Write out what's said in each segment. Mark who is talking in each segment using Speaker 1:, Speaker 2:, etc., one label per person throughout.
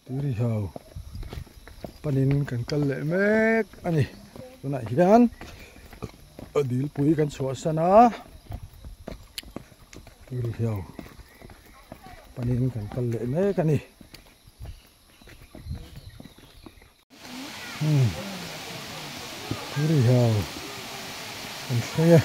Speaker 1: Tuirihiau panin kan kal leh mek a ni tunah hian dilpui kan chhuahsan a Tuirihiau panin kan kal leh mek a ni. Tuirihiau kan thleng e.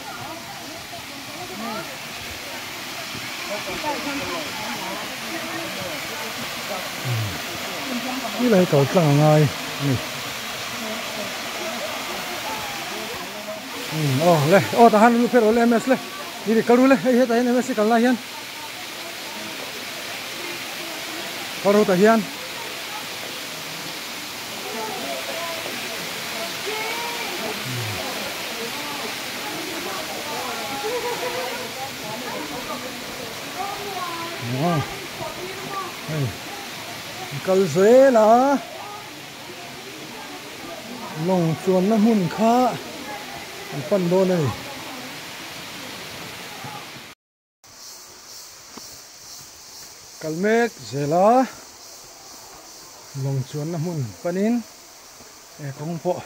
Speaker 1: Ti lai kal tlang a ngai a ni. Aw le aw tah han lu pher aw le ms le ni ri kal ru le hei hetah hian ms hi kal lai hian kal ru tah hian. Kal zel a lawng chuanna hmun kha an pan dawn a ni. Kal mek zel a lawng chuanna hmun panin he kawng pawh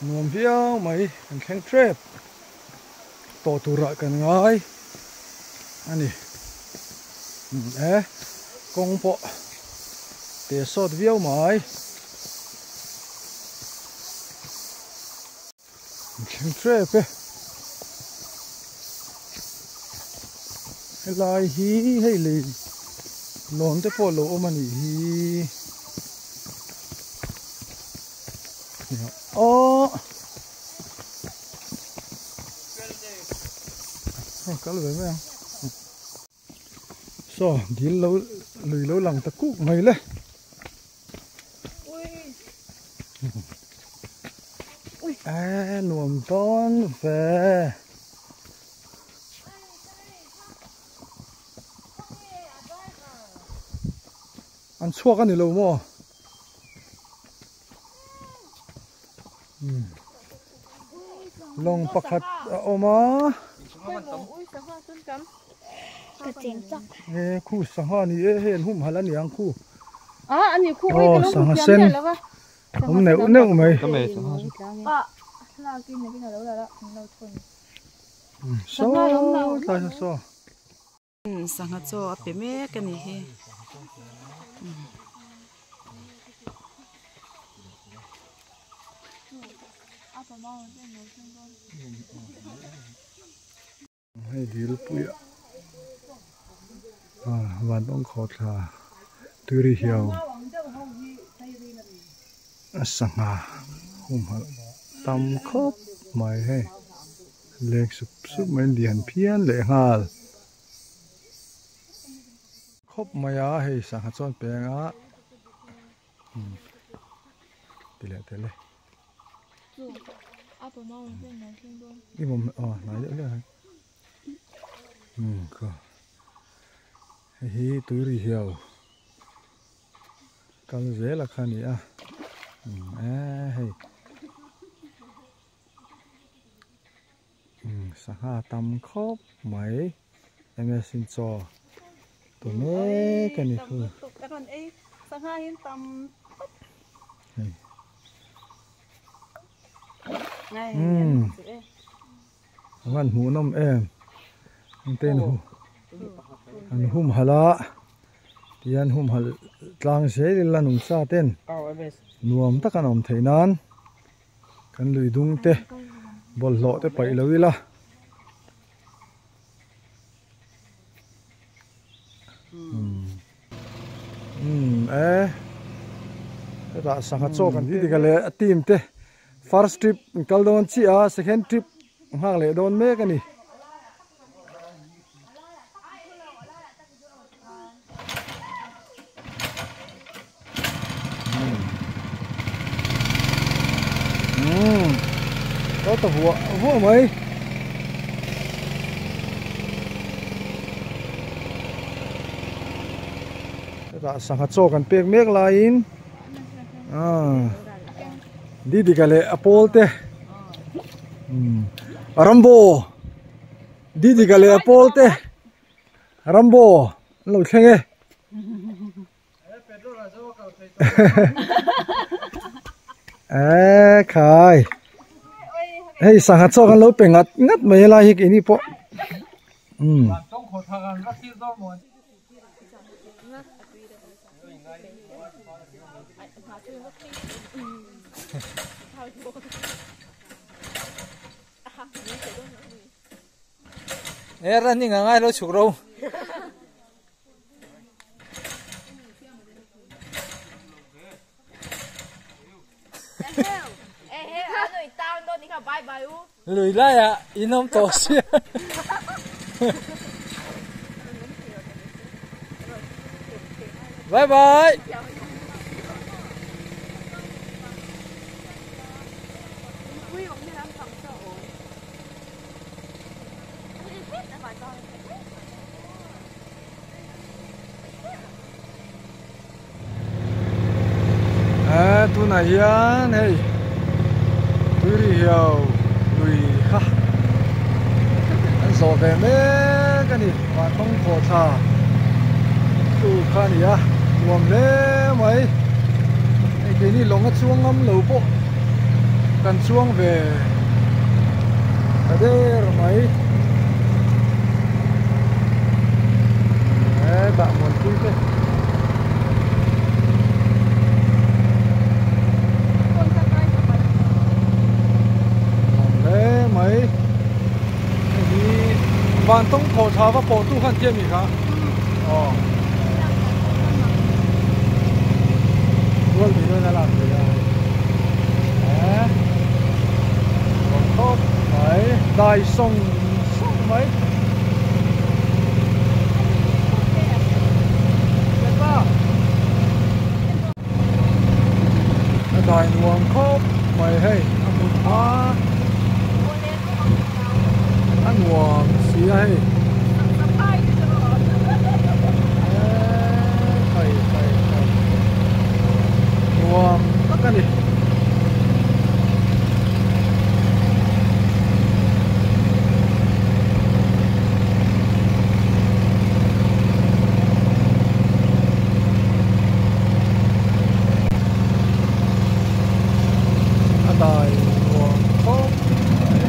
Speaker 1: nuam viau mai kan thleng tep tawh turah kan ngai a ni e kawng pawh te sawt viau mai. Thleng tep e. Helai hi hei lei lawn te pawh lo awm a nih hi. Aww. Kal ve mai ang. Saw dil lo lui lo lang ta kuk mai le. A nuam dawn ve. An chhuak a ni lo maw? Lawng pakhat a awm a. E khu sangha a ni e hei an humhalh a ni ang khu. Aw sangha sen awm neuh neuh mai. Saw tlai saw saw.
Speaker 2: Sangha chaw a pe mek a nih hi.
Speaker 1: Hei dil puia ah van awng khawhthla tui hiau a sangha humhalh tam khawp mai hei. Leng sup sup mai lian phian leh nghal khawp mai a hei sangha chuan peng a umm ti leh tel e i mawm aw hnai deuh hlek ang umm khaw hei hi tui ri hiau kal zel a kha a ni a umm eee hei. Sangha tam khawp mai ms in chaw tu mek a ni khu umm a van hmuh nawm em engte in an humhalh a tihian humhalh tlang zel ila nungcha ten nuam tak an awm theih nan. Kan lui dung te bawlhhlawh te paih lo ila. Umm e hetah sangha chaw kan ti dik a leh a team te first trip an kal dawn chiah a second trip nghak leh dawn mek a ni. Umm ta vuah vuah mai. Hetah sangha chaw kan pek mek laiin ah Didika leh a pawl te umm Rambo Didika leh a pawl te. Rambo an lo thleng e. E khai. Hei sangha chaw kan lo pe ngat ngat mai helai hi keini pawh. Umm.
Speaker 3: E running a ngai lo chhuk ro. Lui lai ah in awm tawh sia. Bye bye.
Speaker 1: Eh tunah hian hei tui hiau lui kha an zawh ve mek a ni vantawng khawh thla tu kha a ni a nuam hle mai hei keini lawng a chuang ngam lo pawh kan chuang ve ta der mai hetah muanpui te nuam hle mai hei hi vantawng khawh thla va pawh tu khan tia mi kha aw rual mi dawn a lak theih a eh nuam khawp mai dai sawng sawng mai. A dai nuam khawp mai hei a hmun hma a nuam si a hei khai khai khai nuam tak a ni. A dai nuam khawp mai.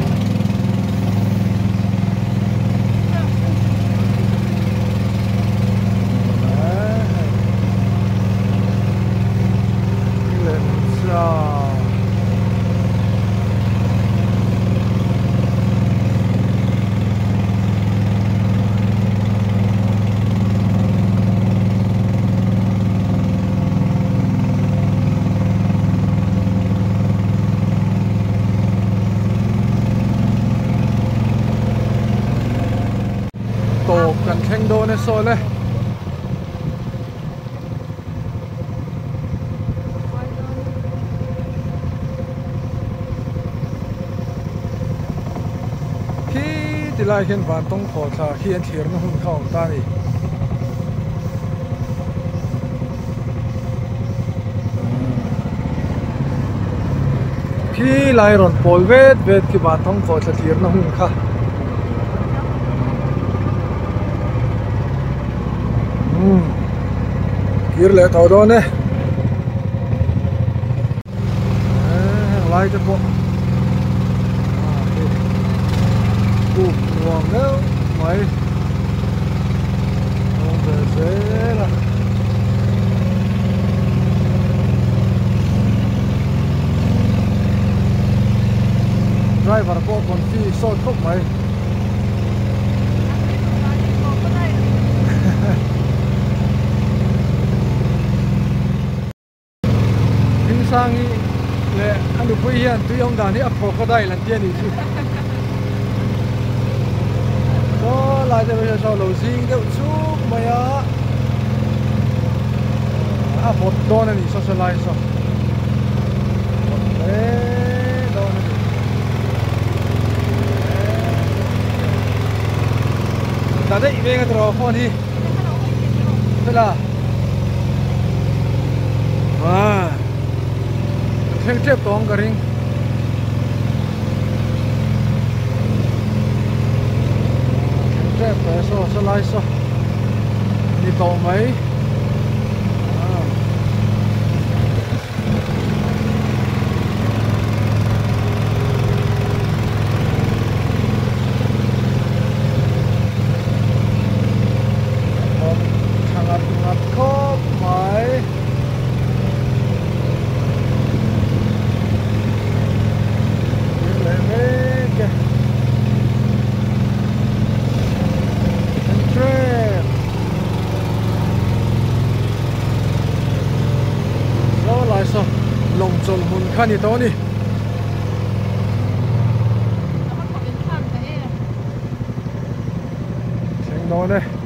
Speaker 1: Tawp kan thleng dawn e saw le. Khi ti lai khian vantawng thaw thla khi an thlirna hun kha a awm ta a ni. Khi lai rawn pawl vet vet khi vantawng thaw thla thlirna hun kha. Umm kir leh tawh dawn e heng lai te pawh kuk nuam deuh mai awm ve zel a. Driver pawh confi sawt khawp mai. Hmingsangi leh a nupui hian tui awm dan hi a crocodile an ti a nih chu. Saw lai te pawh saw lo zing deuh chuk mai a, a vawt dawn a ni saw saw lai saw. Vawt hle dawn a ni. Ta daih veng a tiraw phone hi. Fela. Ah. Thleng tep tawng ka ring. Thleng tep tawh e saw saw lai saw. Ni tawh mai. Ah. kha ni tawh a ni. Thleng dawn e.